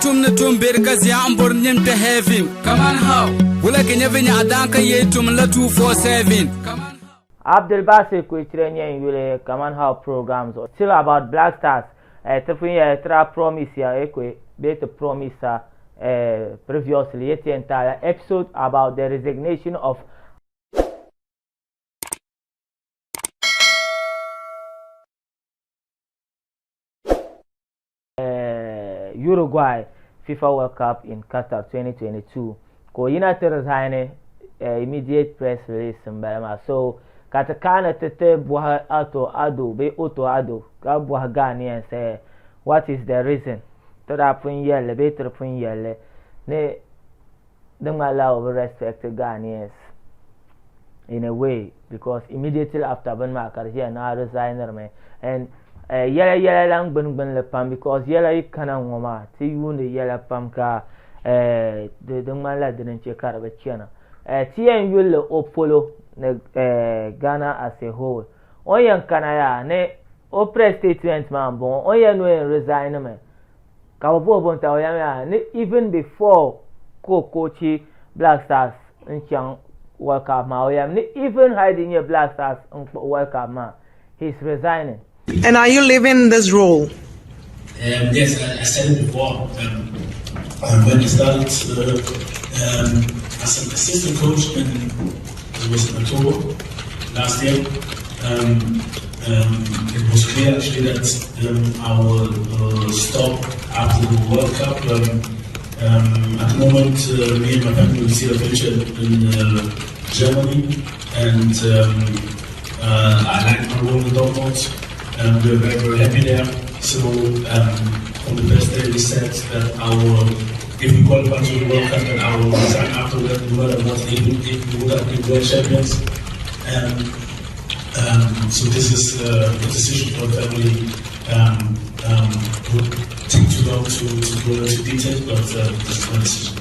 tum ni tum beri ka zia n bori nim kpɛ heaven. Kaman how? Wula ka nyɛ vinyɛɣu daan ka yee tum la 247. Kaman how? Abdulbasir Kwekyire nyɛ n yuli Kaman How program zuɣu. Still about Black Stars, eh, ti pun yɛli ti daa promise ya ekwe bee ti promise a eh, previously yɛ ti yɛn taala episode about the resignation of Eh, Uruguay FIFA World Cup in Qatar 2022 ka o yina ti resign eh, immediate press release n bala maa so ka ti kaani ti ti bɔhi Otto Addo bee Otto Addo ka bɔhi Ghanaians eh, what is the reason ti daa pun yɛlli bee ti di pun yɛlli ni di ŋmanila o bi respect Ghanaians in a way because immediately after bini maa ka di ʒiya ni a resignir mi and eh, yɛla yɛla lan gbuni gbunli pam because yɛla yi kana ŋɔ maa ti yuundi yɛla pam ka eh, di di ŋmanila dini n-chɛ ka di bi chana eh, ti yɛn yulli o polo ni eh, Ghana as a whole o ni yɛn kana yaa ni o press statement maa m-bɔŋɔ o ni yɛn ni o yɛn resign mi Ka bɛ bɔhi bo n-ta o yɛm yaa ni even before ka o kochi Black Stars n-chaŋ World Cup maa o yɛm ni even hali di nyɛ Black Stars n-kpuɣi World Cup maa he's resigning. And are you leaving this role? Yes, I said it before when I started as an assistant coach in it was in October last year. It was clear actually that I will stop after the World Cup. At the moment, me and my family will see our future in Germany, and I like my role in Dortmund. We're very, very happy there. So from the first day we said that I will, if we qualify to the World Cup, then I will resign after that, no matter what, even if we would have been world champions. So this is a decision for the family. Would take too long to go into details, but this is my decision.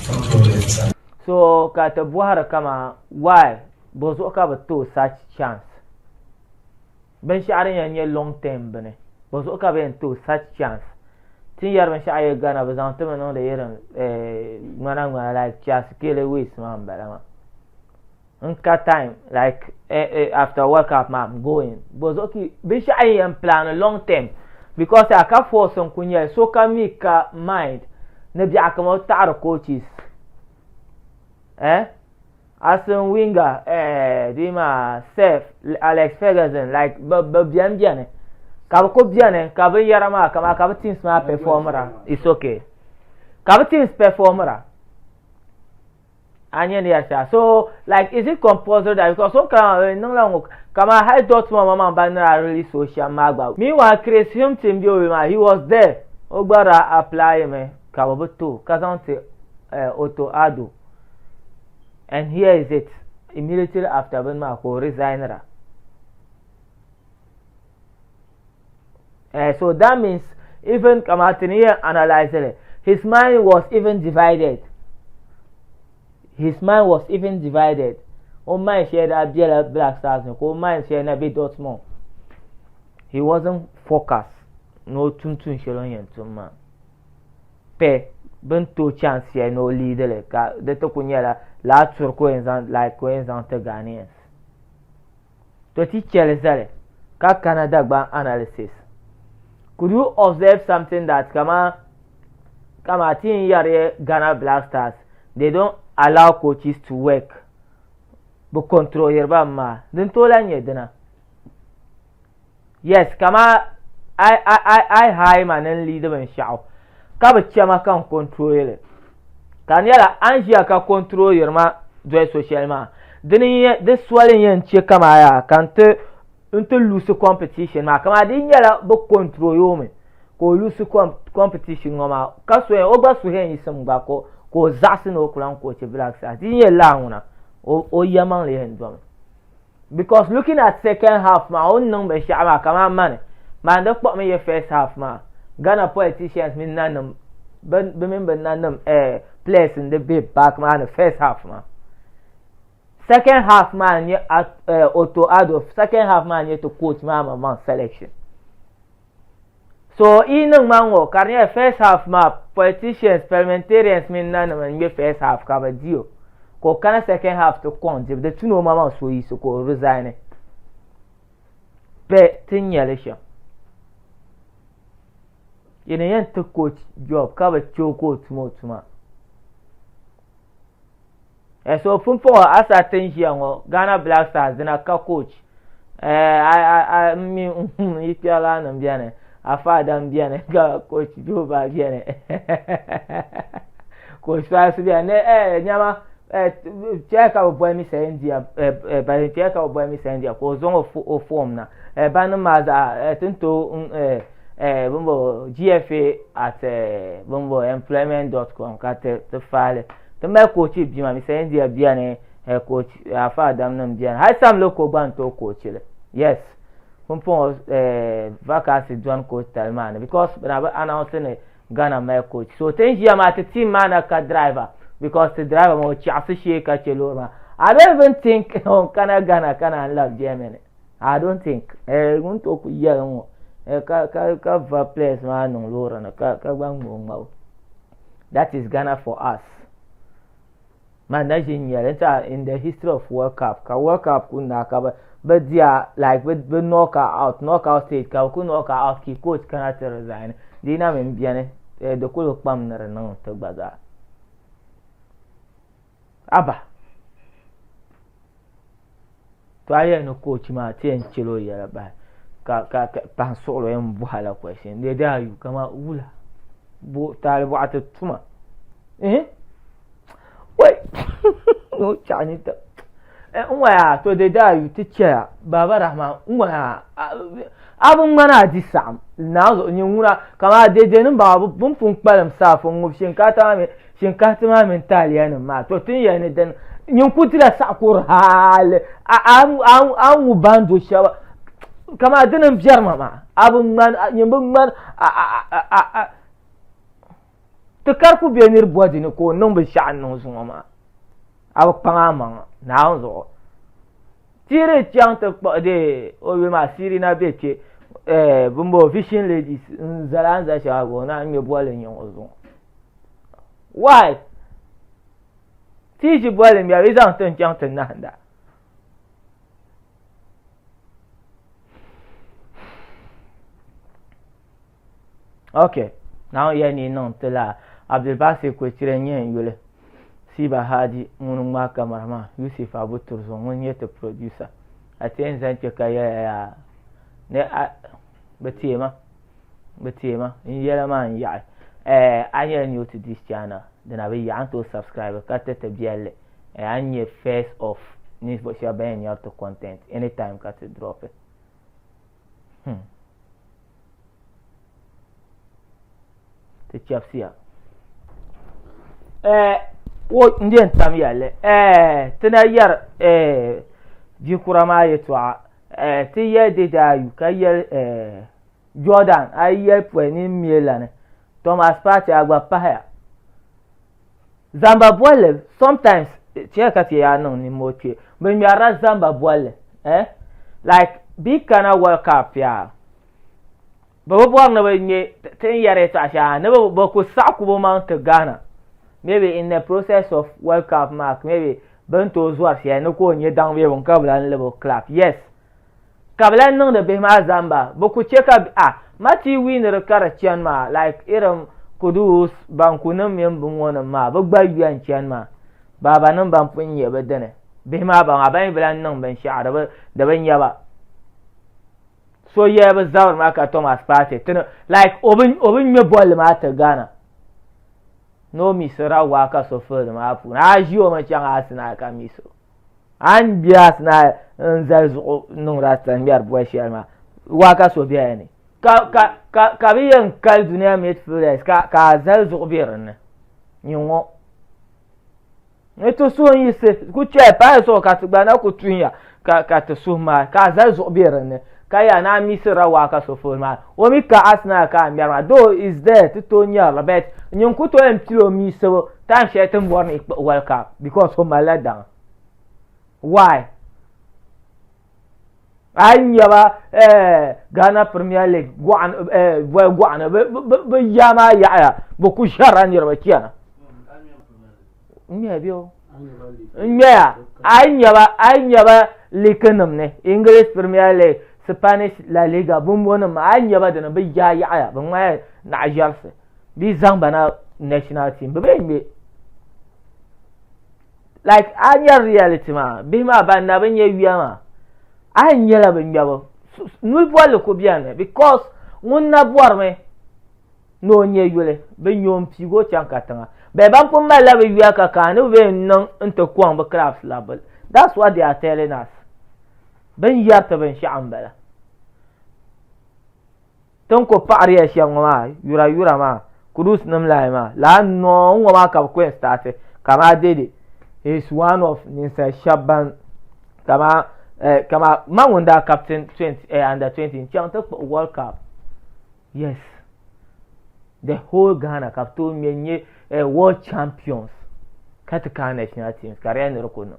From So ka ti bɔhiri kama why bɔ zuɣu ka bi ti o such chance? Binshɛɣu din yɛn nyɛ long term bini bɔ zuɣu ka bɛ yɛn ti o such chance? Ti ni yɛri binshɛɣu yɛ Ghana bɛ zaŋ ti mi niŋdi irin ŋmana ŋmana like Charles Kele waste maa m-bala maa. N ka time like after World Cup maa I'm going. Bɔ zuɣu ki binshɛɣu yi yɛn plan long term because a ka force n ku nyɛli sokam mi ka mind ni biɛɣu kama o taɣiri coaches eh Arsene Wenger eh di maa Sir Alex Ferguson like bɛ bɛ bɛni bɛni ka bɛ ku bɛni ka binyɛra maa kama ka bɛ teams maa performira it's okay ka bɛ teams performira a nyɛ ni yɛri shɛli so like is it compulsory that because so kana eh, niŋla ŋɔ kama hali Dortmund ma maŋ ba ni daa release o shɛm maa gba meanwhile Chris Hughton bɛ o maa he was there o gba daa apply mi ka bi bi to ka zaŋ ti eh, Otto Addo and here is it immediately after bini maa ka o resign ra eh, so that means even kama ti ni yɛn analyse li his mind was even divided his mind was even divided o mind shɛli daa bela Black Stars ni ka o mind shɛli na be Dortmund he wasn't focused ni o tum tuun shɛli o ni yɛn tum maa pɛ bini ti o chance shɛli ni o lead li ka di ti ku nyɛla laa turi ka o yɛn zaŋ like ka o yɛn zaŋ ti Ghanaians To ti chɛli zali ka kana Dagbaŋ analysis. Could you observe something that kama kama ti n yɛri Ghana Black Stars they don't allow coaches to work bi control yiri ba maa din tooi lahi nyɛ dina yes kama I I I I hire ma ni n lead binshaɣu ka bi chɛma ka n control li ka di nyɛla a ni ʒiya ka control yiri ma doli so shɛli maa dini n yɛn di soli n yɛn chɛ kamaa yaa ka n ti n ti lusi competition maa kamaa di nyɛla bi control yo mi ka o lusi competition ŋɔ maa ka so yɛn o gba suhu yɛn yiɣisimi gba ka o zaɣisi ni o ku lahi coach Black Stars di nyɛ laa ŋuna o yɛlimaŋli yɛn domi Because looking at second half maa o ni niŋ binshɛɣu maa kamani mani maa di kpuɣimi ye first half maa Ghana politicians mini nanim bɛ mini bɛ nanim eh, players n di be park maa ni first half maa second half maa n nyɛ eh, Otto Addo second half maa n nyɛ ti coach maa maŋmaŋ selection. So yi niŋ ma ŋɔ ka di nyɛla first half maa politicians, parliamentarians mini nanima n ŋmɛ first half ka bi di o ka o kana second half ti kɔŋ dibu di tu ni o maŋmaŋ suhuyiɣisi ka o resign bɛ ti nyɛli shɛm. Yi ni yɛn ti coach job ka bi che o ka o tum o tuma. Eh, so pumpɔŋɔ asa ti n ʒiya ŋɔ Ghana Black Stars dina ka coach eh, n mi yi kpɛrilanim beni Afa Adam beni ka coach Joba beni coach Salisu beni ne eh, nyama eh, chɛya ka bi boli Mr India eh, eh, bali chɛya ka bi boli Mr India ka o zaŋ o form na eh, banim maa zaa eh, ti ni tooi eh, eh, bimbo GFA at eh, bimbo employment dot com ka ti ti faali ti mali koochi bia maa Mr India biɛni eh, coach Afa Adam nim biɛni hali Sam Loko gba n tooi koochi li yes pumpɔŋɔ eh, vacancy dɔni coach tali maa ni because bɛ na bi announce ni Ghana mali coach so ti ni ʒiya maa ti team maa na ka driver because ti driver maa o chaɣisi shee ka che loori maa I don't even think o kana Ghana ka naan labi Germany. I don't think eh ŋun tooi ku yɛli ŋɔ eh, ka ka ka va players maa niŋ loori ni ka ka gba ŋma o ŋmabu that is Ghana for us man na ʒi nyɛli n tiɛha in the history of World Cup ka World Cup ku naai ka bi bi diya like bi bi knock out knock out stage ka bi ku knock out ki coach kana ti resign di na mini biɛni eh, di kuli kpam ni di niŋ ti gba zaa aba To a yɛli ni coach maa ti yɛn chɛla o yɛla bahi ka ka ka pahi suɣili o yɛn bɔhi la question di daa yu kama wula bo taali bɔɣa ti tuma eh wai ni o chaɣi ni ta n ŋɔya to di daa yu ti chɛya baba rahman n ŋɔya a bi ŋmani a di saɣim naa zuɣu nyɛ ŋuna kama dɛdɛ nim baŋa bin pun kpalim saafu n ŋubi shinkata maa mi Shinkahiti maa mini taaliya nim maa to tin yɛli ni dini nyin ku dila saɣakuri hali a ni ŋu bando shɛba kama dini n biɛri ma maa a bi ŋmani nyin bi ŋmani ti kari ku bɛ niri bɔdi ni ka o niŋ binshaɣu niŋ zuŋɔ maa a bi kpaŋ a maŋa naawuni zuɣu tiri chaŋ ti kpuɣi dee o yuli maa siiri na bɛ kpɛ bimbo vision ladies n zali a ni zali shɛli maa ka o naan ŋmɛ bolli niŋ o zuɣu Why? Ti yi ʒi bolli ŋmɛbu yi zaŋ ti n-chaŋ ti nahinda. Ok, Naawuni yɛli ni yi niŋ ti laa. Abdulbasir Kwechire n-nyɛ n yuli. Siba Hadi ŋun ŋmaai kamara maa, Yusuf Abu Turzo ŋun nyɛ ti producer. A ti yɛn zaŋ kpe ka yɛliya yaa ni a bi teei ma. Bɛ teei ma n yɛla maa n yaɣi eh a nyɛla new to this channel di na bi yaɣi a ni tooi subscribe ka ti ti biɛlli eh a ni nyɛ first of ninvuɣu shɛba ban yɛn nyari ti content anytime ka ti drop hmm ti chɛbisiya eh wo n yɛn tam yɛlli eh ti na yɛri eh bikura maa yɛtɔɣa eh ti yɛli didaayu ka yɛli eh Jordan a yi yɛli pɔi ni m mi la ni Thomas Partey a gba pahiya. Zamba bolli sometimes chɛ ka ti yaa niŋ nimmoo kpe bɛ ŋmɛrila zamba bolli eh like bɛ yi kana World Cup yaa bɛ bi bɔri ni bɛ ŋmɛ ti ni yɛri yɛltɔɣa shɛŋa ni bɛ ku saɣi ku bɛ maŋ ti Ghana maybe in the process of World Cup maa maybe bɛ ni tooi zɔri shɛli ni ka o nyɛ daŋ bee bini ka bɛ lan lab o club yes Ka bɛ lahi niŋdi bihi maa zamba, bɛ ku che ka a ma ti wiiniri ka di chani maa like irin Kudus, Bankunim mini bɛ ŋɔ maa bɛ gba yuya n-chani maa. Baabanim ban pun nyɛ bɛ dini. Bihi maa ba maa ban yi bi lahi niŋ binshɛɣu di bi nya ba. So yɛli bɛ zabiri maa ka Thomas Partey ti ni like o bi ŋme bolli maa ti Ghana. Ni o misira waa ka so field maa puuni. A ʒi o mi chaŋ Arsenal ka miss o. A ni be Arsenal n-zali zuɣu niŋdi a sani ŋmɛri boli shɛli maa, waa ka so bela ni. Ka, ka, ka, ka bɛ yɛn kali dunia midfielders ka, ka a zali zuɣu be din ni. Nyin ŋɔ. Ni ti suhu n-yiɣisi ku chɛli paai zuɣu ka ti gba na ku tuhiya ka, ka ti suhu maai ka a zali zuɣu be din ni. Ka yaa ni a misirila waa ka so fooni maa. O mi ka Arsenal ka a ŋmɛri maa. Though is there ti tooi nyɛri li but nyin ku tooi yɛn pili o misibu time shɛli ti ni bɔri ni yi kpuɣi World Cup because o malila daŋa. Why? A yi nya ba eh, Ghana Premier League gɔɣani eh, boli gɔɣani bɛ yaa maa yaɣaya bɛ ku ʒɛrila niriba chana. N ŋmɛya bɛ o. N ŋmɛya a yi nya ba a yi nya ba league nim ni English Premier League, Spanish La Liga bumbo nim maa a yi nya ba dini bɛ yaa yaɣaya bɛ ŋmaya naɣ ʒɛrisi bɛ yi zaŋ ba na national team bɛ bee ŋmɛ. Like a nya reality maa bihi maa ban na bi nya yuya maa a yi nyɛla bi ŋmɛbu nuli bolli ku bɛni because ŋun na bɔrimi ni o nyɛ yuli bi nyɛ o n piigi o chaŋ katiŋa bɛ ban pun malila bi yuya ka ka ni bi niŋ n ti kɔŋ bi clubs labbu that's what they are telling us bin yɛri ti binshaɣu n bala. Ti ni ku paɣiri ya shɛm ŋɔ maa, yura yura maa, Kudus nim lahi maa, lala nɔɔ ŋɔ maa ka bɛ ku yɛn staati, kamaa Dede, he is one of ninsal shɛba ban kamaa eh, kamaa ma ŋun daa captain 20, eh, under 20 n-chaŋ ti kpuɣi World Cup. Yes, the whole Ghana ka bɛ tooi ŋmɛ n-nyɛ eh, world champions ka ti kana national teams ka di yɛn ni di ku niŋ.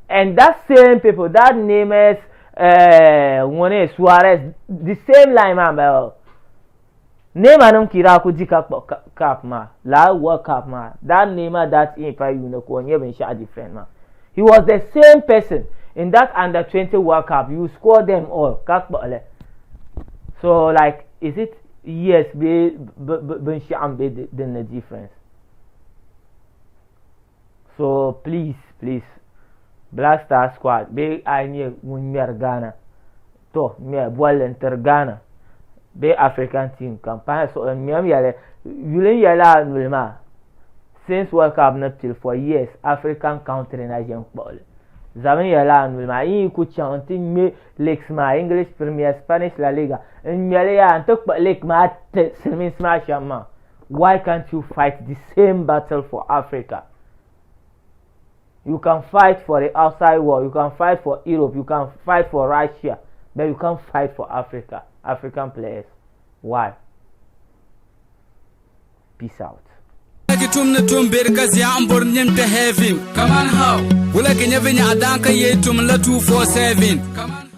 And that same people, that name is eh, ŋuni Suarez, the same line maa n-bala o. Neymar nim ka daa ku di ka kpuɣi cup maa, laa World Cup maa, that Neymar that in pa yuuni ka o nyɛ binshɛɣu different maa. He was the same person in that under 20 World Cup, you score them all ka kpuɣi li. So like, is it years bee binshɛɣu m-be din ni difference? So please, please, Black Star squad bee a yi nyɛ ŋun ŋmɛri Ghana, to ŋmɛ bolli n-tiri Ghana bee African team kam pahi suɣili ŋmɛm yɛli yuli n yɛli a nuli maa since World Cup ni pili for years African country na ʒe n-kpuɣi li. Zabi n yɛli a nuli maa yi yi ku chaŋ nti ŋmɛ leagues maa English Premier, Spanish La Liga n ŋmɛli yaa nti kpuɣi league maa ti silimiinsi maa shɛm maa. Why can't you fight the same battle for Africa? You can fight for the outside world, you can fight for Europe, you can fight for Russia, but you can't fight for Africa, African players. Why? Peace out. Tum ni tum beri ka zia n bori nim kpɛ heaven. Kaman how? Wula ka nyɛ vinyɛɣu daan ka yee tum la 247. Kaman.